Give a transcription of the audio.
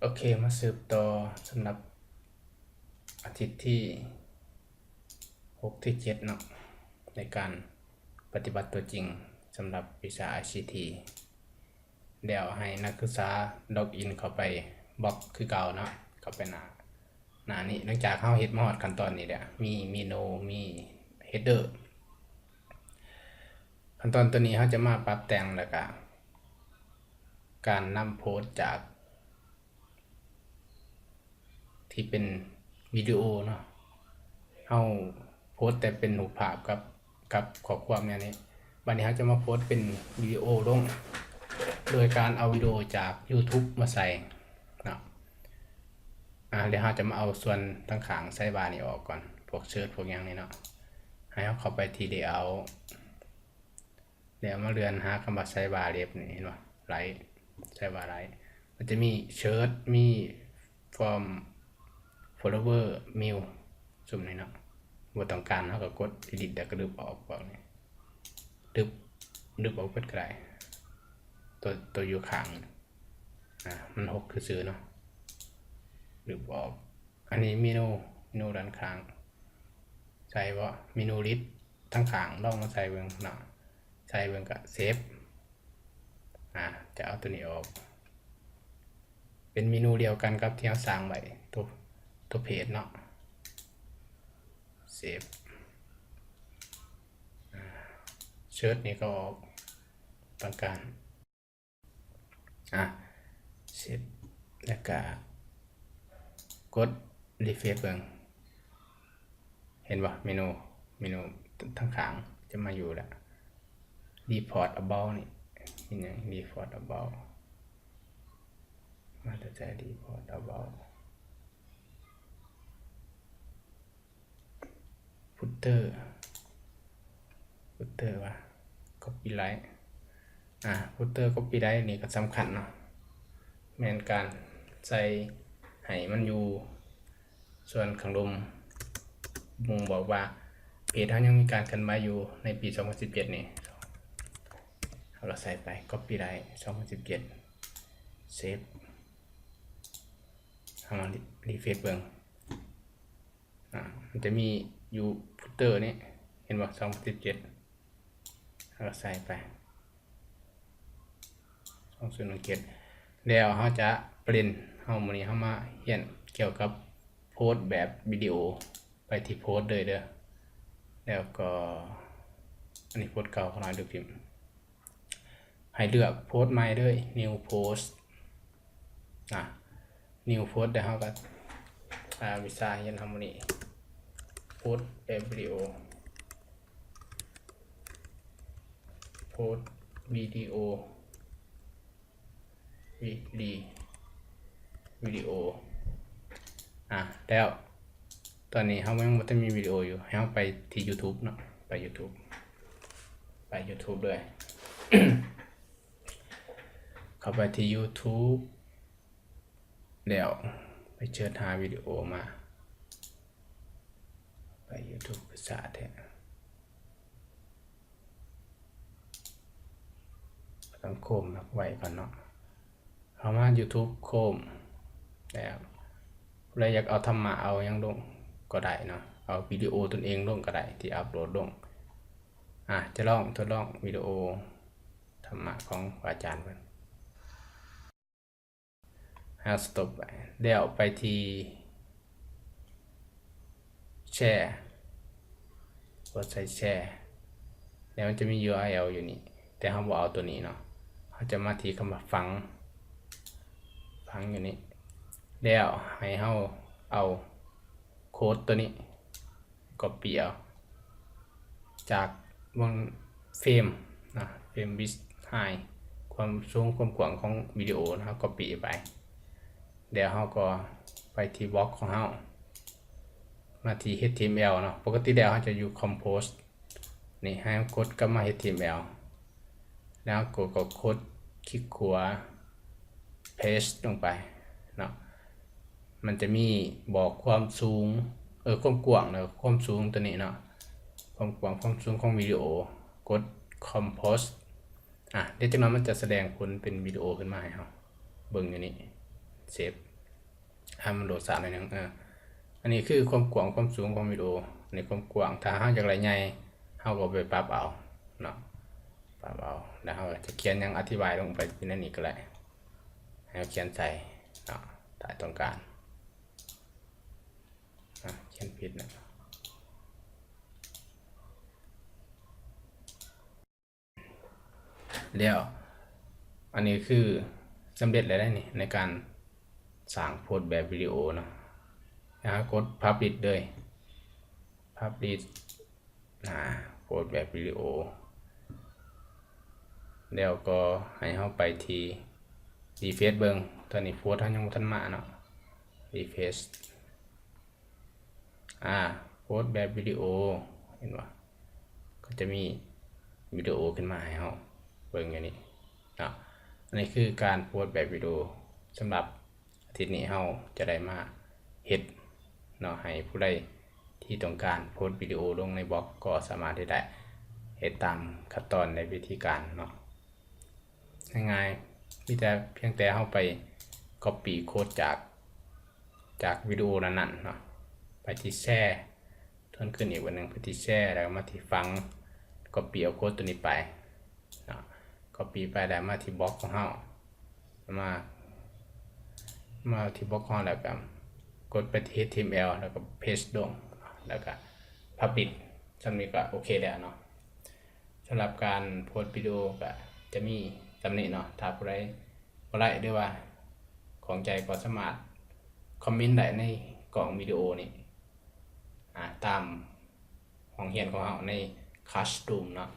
ໂອເຄ ມາສືບຕໍ່ສຳລັບອາທິດທີຫົກ ທີເຈັດເນາະ ໃນການປະຕິບັດຕົວຈິງສຳລັບວິຊາໄອຊີທີ. ແລ້ວໃຫ້ນັກສຶກສາລັອກອິນເຂົ້າໄປບລັອກຄືເກົ່າເນາະ, ເຂົ້າໄປໜ້າ ໜ້ານີ້. ຫຼັງຈາກເຮົາເຮັດມາຮອດຂັ້ນຕອນນີ້ແລ້ວ ມີເມນູ ມີເຮດເດີ ຂັ້ນຕອນຕົວນີ້ເຮົາຈະມາປັບແຕ່ງ ແລ້ວກະການນຳໂພສຈາກທີ່ເປັນວິດີໂອເນາະ, ເຮົາໂພສແຕ່ເປັນຮູບພາບກັບ ກັບຂໍ້ຄວາມແນວນີ້. ບາດນີ້ເຮົາຈະມາໂພສເປັນວິດີໂອລົງ ໂດຍການເອົາວິດີໂອຈາກຢູທູບມາໃສ່ເນາະ. ອາ ແລ້ວເຮົາຈະມາເອົາສ່ວນທາງຂ້າງໄຊບານີ້ອອກກ່ອນ, ພວກເຊີດພວກຫຍັງນີ້ເນາະ. ໃຫ້ເຮົາເຂົ້າໄປທີ່ເລເອົາ ແລ້ວມາເລື່ອນຫາຄຳວ່າໄຊບາເລັບນີ້ ເຫັນບໍ່? ໄລ ໄຊບາໄລ ມັນຈະມີເຊີດ ມີຟອມ ຟໍລໂວເວີ ມິວ ຊຸມນີ້ເນາະ. ບໍ່ຕ້ອງການເຮົາກໍກົດດີລີດ ແລ້ວກໍດຶບອອກພວກນີ້ ດຶບ ດຶບອອກເບິດກໍໄດ້. ຕົວ ຕົວຢູ່ຂ້າງ ອາ ມັນຫົກຊື່ໆເນາະ ດຶບອອກ. ອັນນີ້ເມນູ ເມນູດ້ານຂ້າງ ໃສ່ບໍ່? ເມນູລິດທາງຂ້າງ ລອງມາໃສ່ເບິ່ງເນາະ, ໃສ່ເບິ່ງກະເຊບ. ອາ ຈະເອົາຕົວນີ້ອອກ ເປັນເມນູດຽວກັນກັບທີ່ເຮົາສ້າງໄວ້ ຕົວ ຕົວເພຈເນາະ. ເຊບ ອາ ເຊີດນີ້ກໍອອກ ຕ້ອງການ ອາ ເຊບ ແລ້ວກະກົດຣີເຟຣຊເບິ່ງ ເຫັນບໍ່? ເມນູ ເມນູທາງຂ້າງຈະມາຢູ່ລະ ຣີພອດອະເບົານີ້ ເປັນຫຍັງ? ຣີພອດອະເບົາ ມາແຕ່ໃສ? ຣີພອດອະເບົາ ຟຸດເຕີ ຟຸດເຕີວ່າ ກັອບປີ້ໄລ ອາ ຟຸດເຕີກັອບປີ້ໄລນີ້ກໍສຳຄັນເນາະ, ແມ່ນການໃສ່ໃຫ້ມັນຢູ່ສ່ວນຂ້າງລຸ່ມ ບົ່ງບອກວ່າເພຈເຮົາຍັງມີການເຄື່ອນໄຫວຢູ່ໃນປີສອງພັນສິບເຈັດນີ້. ເຮົາກໍໃສ່ໄປ ກັອບປີ້ໄລ ສອງພັນສິບເຈັດ ເຊບ. ເຮົາມາຣີເຟຣຊເບິ່ງ ອາ ມັນຈະມີຢູ່ຟຸດເຕີນີ້ ເຫັນບໍ່? ສອງພັນສິບເຈັດ ເຮົາກໍໃສ່ໄປ ສອງພັນສິບເຈັດ ແລ້ວເຮົາຈະປ່ຽນ ເຮົາ ມື້ນີ້ເຮົາມາຮຽນກ່ຽວກັບໂພສແບບວິດີໂອ ໄປທີ່ໂພສເລີຍເດີ. ແລ້ວກໍ ອັນນີ້ໂພສເກົ່າ ຂໍໜ້ອຍ ລຶບຖິ້ມ. ໃຫ້ເລືອກໂພສໃໝ່ເລີຍ ນິວໂພສ ອາ ນິວໂພສ ແລ້ວເຮົາກໍ ອາ ວິຊາຮຽນເຮົາມື້ນີ້ ໂພສແບບວິດີໂອ ໂພສວິດີໂອ ວິດີ ວິດີໂອ ອາ ແລ້ວ ຕອນນີ້ເຮົາຍັງບໍ່ທັນມີວິດີໂອຢູ່ ໃຫ້ເຮົາໄປທີ່ຢູທູບເນາະ ໄປຢູທູບ ໄປຢູທູບເລີຍ ເຂົ້າໄປທີ່ຢູທູບ ແລ້ວໄປເສີດຫາວິດີໂອມາ ໄປຢູທູບຄືຊ້າແທ້ ຕ້ອງໂຄມໄວ້ກ່ອນເນາະ. ເຂົ້າມາຢູທູບໂຄມ ແລ້ວຜູ້ໃດຢາກເອົາທຳມະ ເອົາຫຍັງລົງກໍໄດ້ເນາະ, ເອົາວິດີໂອຕົນເອງລົງກໍໄດ້ ທີ່ອັບໂຫຼດລົງ. ອາ ຈະລອງທົດລອງວິດີໂອທຳມະຂອງພະອາຈານເພິ່ນ. ເຮົາສະຕັອບໄວ້ ແລ້ວໄປທີ່ແຊ ກົດໃສ່ແຊ ແລ້ວມັນຈະມີຢູອາແອລຢູ່ນີ້ ແຕ່ເຮົາບໍ່ເອົາຕົວນີ້ເນາະ, ເຮົາຈະມາທີ່ຄຳວ່າຝັງ ຝັງຢູ່ນີ້ ແລ້ວໃຫ້ເຮົາເອົາໂຄດຕົວນີ້ ກັອບປີ້ເອົາຈາກເບິ່ງເຟຣມນະ ເຟຣມວິດ ໄຮ ຄວາມສູງຄວາມກວ້າງຂອງວິດີໂອນະ ກັອບປີ້ໄປ ແລ້ວເຮົາກໍໄປທີ່ບລັອກຂອງເຮົາ ມາທີ່ເອັດທີເອັມແອລເນາະ. ປົກກະຕິແລ້ວເຮົາຈະຢູ່ຄອມໂພສນີ້ ໃຫ້ເຮົາກົດກັບມາເອັດທີເອັມແອລ ແລ້ວກໍ ກໍກົດຄລິກຂວາ ເພສລົງໄປເນາະ. ມັນຈະມີບອກຄວາມສູງ ເອີ ຄວາມກວ້າງ ແລ້ວຄວາມສູງຕົວນີ້ເນາະ ຄວາມກວ້າງຄວາມສູງຂອງວິດີໂອ ກົດຄອມໂພສ ອາ ດຽວຈັກໜ່ອຍມັນຈະສະແດງຜົນເປັນວິດີໂອຂຶ້ນມາໃຫ້ເຮົາເບິ່ງຢູ່ນີ້ ເຊບ. ໃຫ້ມັນໂດດສາດໜ້ອຍໜຶ່ງ. ເອີ ອັນນີ້ຄືຄວາມກວ້າງຄວາມສູງຂອງວິດີໂອ. ອັນນີ້ຄວາມກວ້າງ ຖ້າເຮົາຢາກໄດ້ໃຫຍ່ ເຮົາກໍໄປປັບເອົາເນາະ ປັບເອົາ. ແລ້ວເຮົາຈະຂຽນຫຍັງອະທິບາຍລົງໄປຢູ່ໃນນີ້ກໍໄດ້ ໃຫ້ເຮົາຂຽນໃສ່ເນາະ ຖ້າຕ້ອງການ. ອາ ຂຽນຜິດນະ. ແລ້ວ ອັນນີ້ຄືສຳເລັດແລ້ວເດ້ນີ້ ໃນການສ້າງໂພສແບບວິດີໂອເນາະ. ແລ້ວເຮົາກົດ Publish ເລີຍ Publish ອາ ໂພສແບບວິດີໂອ ແລ້ວກໍໃຫ້ເຮົາໄປທີ່ Refresh ເບິ່ງ. ຕອນນີ້ໂພສເຮົາຍັງບໍ່ທັນມາເນາະ Refresh. ອາ ໂພສແບບວິດີໂອ ເຫັນບໍ່? ກໍຈະມີວິດີໂອຂຶ້ນມາໃຫ້ເຮົາເບິ່ງຢູ່ນີ້ເນາະ. ອັນນີ້ຄືການໂພສແບບວິດີໂອສຳລັບອາທິດນີ້ ເຮົາຈະໄດ້ມາເຮັດເນາະ ໃຫ້ຜູ້ໃດທີ່ຕ້ອງການໂພສວິດີໂອລົງໃນບລັອກກໍສາມາດເຮັດໄດ້ ເຮັດຕາມຂັ້ນຕອນໃນວິທີການເນາະ. ງ່າຍໆ ມີແຕ່ ພຽງແຕ່ເຮົາໄປ copy ໂຄດຈາກ ຈາກວິດີໂອນັ້ນໆເນາະ ໄປທີ່ແຊ ທວນຄືນອີກບາດໜຶ່ງ ໄປທີ່ແຊ ແລ້ວກໍມາທີ່ຝັງ copy ເອົາໂຄດຕົວນີ້ໄປເນາະ copy ໄປ ແລ້ວມາທີ່ບລັອກຂອງເຮົາ ມາ ມາທີ່ບລັອກຂອງເຮົາ ແລ້ວກໍກົດໄປທີ່ ເອັດທີເອັມແອລ ແລ້ວກໍ paste ລົງ ແລ້ວກໍ publish ສ່ຳນີ້ກໍໂອເຄແລ້ວເນາະ. ສຳລັບການໂພສວິດີໂອກໍຈະມີສ່ຳນີ້ເນາະ. ຖ້າຜູ້ໃດບໍ່ໄດ້ ຫຼືວ່າຂ້ອງໃຈກໍສາມາດຄອມເມັນໄດ້ໃນກ້ອງວິດີໂອນີ້ ອາ ຕາມຫ້ອງຮຽນຂອງເຮົາໃນ Classroom ເນາະ.